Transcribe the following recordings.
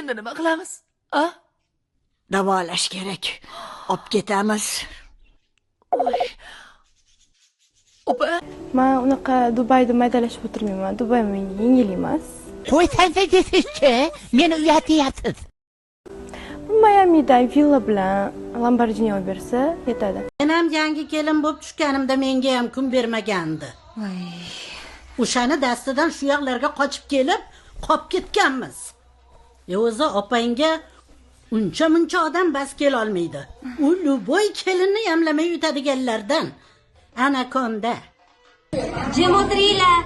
Endi nima qilamiz? A? Davolash kerak. Olib ketamiz. Opa. Men unaqa Dubayda maydalashib o'tirmayman. Dubay menga yengil emas. Qo'ysangiz desizchi, meni uyatyapsiz. Mayamida villa bilan Lamborghini olib bersa yetadi. Men ham yangi kelin bo'lib tushganimda menga ham kun bermagandi. O'shani dastidan shu yoqlarga qochib kelib, qolib ketganmiz. O'zi opangga uncha muncha odam bas kela olmaydi. U любой kelinni yamlamay yutadiganlardan. Anakonda. Jim o'tiringlar.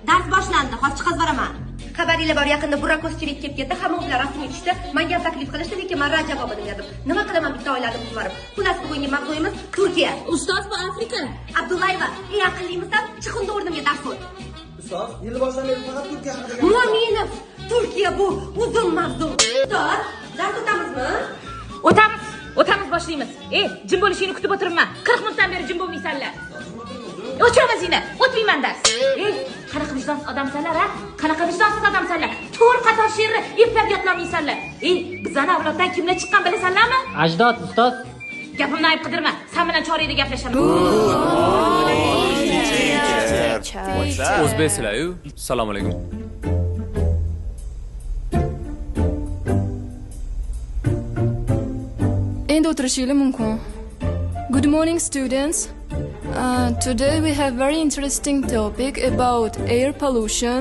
Dars boshlandi. Hozir chiqazib boraman. Xabaringlar bor, yaqinda Burak O'zchivit kelib ketdi, hamma ular rasmga tushdi. Menga ham taklif qilishdi, lekin men rad javobini berdim. Nima qilaman bitta oilani buzib yuborib. Xullas, bugungi mavzuyimiz Turkiya. Ustoz, bu Afrika. Abdullayeva, eng aqllimisan, chiq unda o'rnimga dars o't. Ustoz, yil boshidan beri faqat Turkiya haqida. Mo'minov, Turkiya bu uzun mavzu. Ustoz, dars o'tamizmi? O'tamiz, o'tamiz, boshlaymiz. Jim bo'lishingni kutib o'tiribman. 40 minutdan beri jim bo'lmaysanlar. O'chir ovozingni, o'tmayman dars. Qanaqa vijdonsiz odamsanlar, ha? Qanaqa vijdonsiz odamsanlar? To'rt qator she'rni eplab yodlamaysanlar. Bizani avloddan kimlar chiqqan bilasanlarmi? Ajdod, ustoz. Gapimni ayb qidirma. Sen bilan choriyda gaplashaman. O'zbeksizlar-yu. Assalomu alaykum. Endi o'tirishinglar mumkin. Good morning, students. Today we have very interesting topic about air pollution.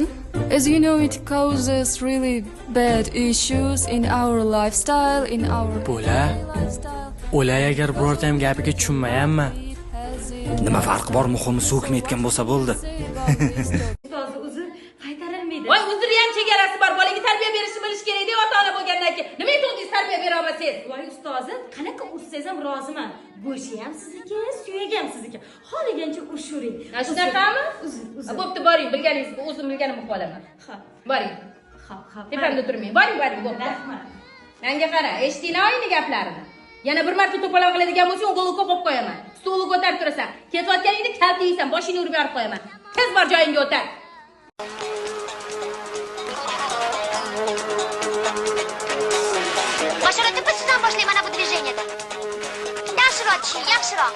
As you know, it causes really bad issues in our lifestyle, in our lifestyle. O'lay agar birorta ham gapiga tushunmayapman. Nima farqi bor, muhimi so'kmayotgan bo'lsa bo'ldi. Ustoz, uzr qaytarilmaydi. Voy, uzri ham chegarasi bor. Bolaga tarbiya berishni bilish kerak-da, ota-ona bo'lgandan keyin. Nima aytdingiz tarbiya bera olmasangiz? Voy ustozi, qanaqa ursangiz ham roziman. Bo'shi ham sizniki, suyagi ham sizniki. Xohlagancha urishavering. Shunaqami? Uzr, uzr. Bo'pti, boring, bilganingiz, o'zim bilganimni qilib olaman. Ha. Boring. Ha, ha. Tepamda turmang. Boring, boring, bo'pti. Rahmat. Menga qara, eshitdinglar oyini gaplarini. Yana bir marta to'polon qiladigan bo'lsang, o'g'ilga qo'yib qo'yaman. Stolni ko'tarib turasan. Ketayotganingda kalta yeysan, boshingni urib yorib qo'yaman. Tez bor joyingga o'tar. Bashorat opa, sizdan boshlayman mana bu движениеda. Yaxshiroq tushing, yaxshiroq.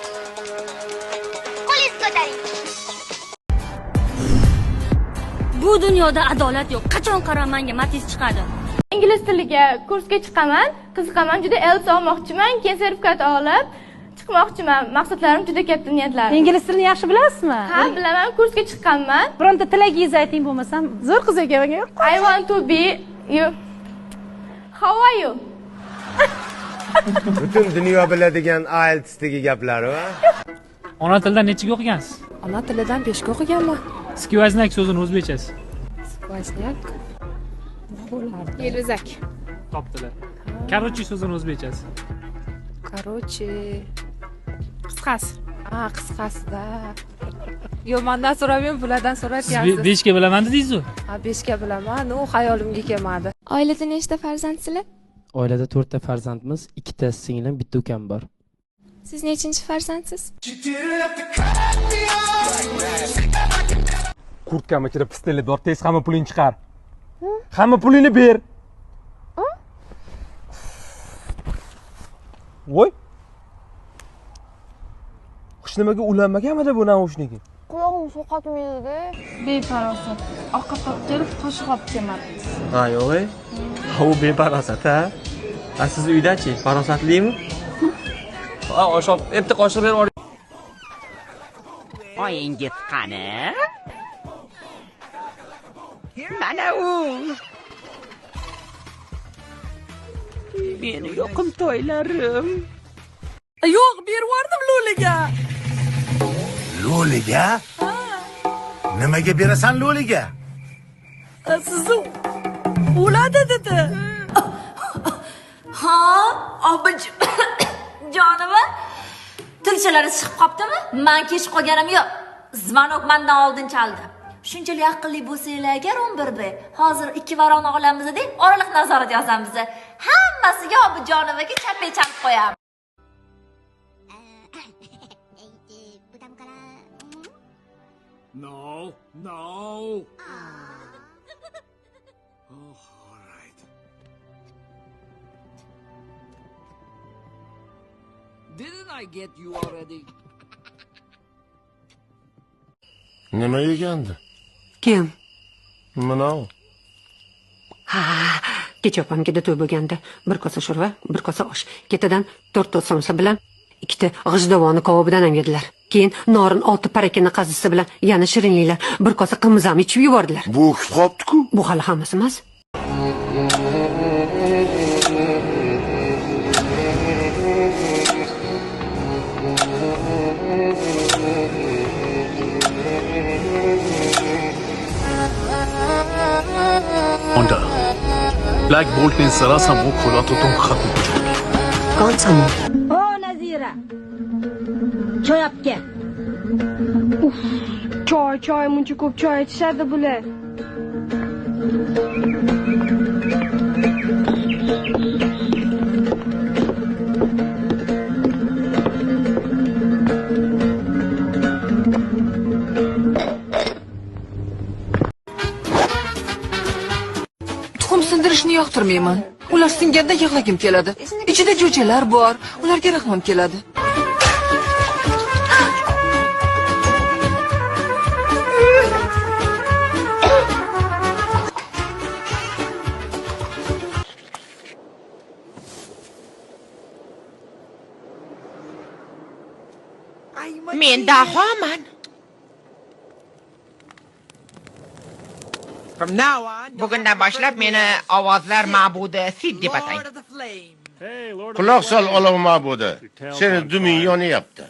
Qo'lingizni ko'taring. Bu dunyoda adolat yo'q. Qachon qarab menga Matiz chiqadi? Ingliz tiliga kursga chiqaman, qiziqaman, juda IELTS olmoqchiman, keyin sertifikat olib chiqmoqchiman. Maqsadlarim juda katta, niyatlarim. Ingliz tilini yaxshi bilasizmi? Ha, bilaman, kursga chiqqanman. Bironta tilagingizni ayting bo'lmasam, zo'r qiz ekan menga. I want to be you. How are you? Butun dunyo biladigan IELTSdagi gaplari va. Ona tilidan nechiga o'qigansiz? Ona tilidan 5 ga o'qiganman. Skvaznak so'zini o'zbekchasi. Skvaznak nima bo'lardi? Yelvizak. Topdilar. Karochi so'zini o'zbekchasi. Karochi qisqasi. Ha, qisqasida. Yo'q, mendan so'ramang, bulardan so'rayapsiz. 5 ga bilaman dedingiz-ku. Ha, 5 ga bilaman, u xayolimga kelmadi. Oilada nechta farzandsizlar? Oilada 4 ta farzandmiz, 2 ta singlim, 1 ta ukam bor. Siz nechinchi farzandsiz? Kurtkamni ichida pistolet bor, tez hamma pulingni chiqar. Hamma pulingni ber. Voy. Hech nimaga ulanmaganmidi bu naushniki? Qulog'im sovqotmaydi-da. Befarosat. Ovqat olib kelib, qoshiq olib kelmabdi. Ha, yo'q-ey. U befarosat, ha? Ha, siz uydachi, farosatlimi? Ha, osh olib, bitta qoshiq berib yuboring. Oyingiz qani? Mana u. Meni yoqimtoylarim. Yo'q, berib yubordim Loliga. Loliga? Nimaga berasan Loliga? Sizni o'ladi dedi. Ha, obijonova tilchalari chiqib qoptimi? Men kech qolganim yo'q. Zvanok mendan oldin chaldi. Shunchalik aqlli bo'lsanglar agar 11B, hozir 2 varoni olamiz deb oraliq nazorat yozamiz. Hammasiga Obijonovaga chapay chalib qo'yamiz. No, no. Oh, all right. Nima yegandi? Kim? Mana. Ha, kecha opamkida to'y bo'lganda bir kosa sho'rva, bir kosa osh, ketidan 4 ta somsa bilan 2 ta g'ijduvoni kavobidan ham yedilar. Keyin norin 6 parakini qazisi bilan yana shirinliklar, bir kosa qimiz ham ichib yubordilar. Bu qopti-ku. Bu hali hammasi emas. Black bolt ने जरा सा मुंह खोला तो तुम खत्म हो जाओगे। कौन सा मुंह? O Nazira, choy olib kel. Uf, choy, choy, muncha ko'p choy ichishadi bular. Tuxum sindirishni yoqtirmayman. Ular singanda yig'lagim keladi. Ichida jo'jalar bor, ularga rahmim keladi. Men dahoman. Bugundan boshlab meni ovozlar ma'budi Sid deb atang. Quloq sol, olov ma'budi. Seni duming yonyapti.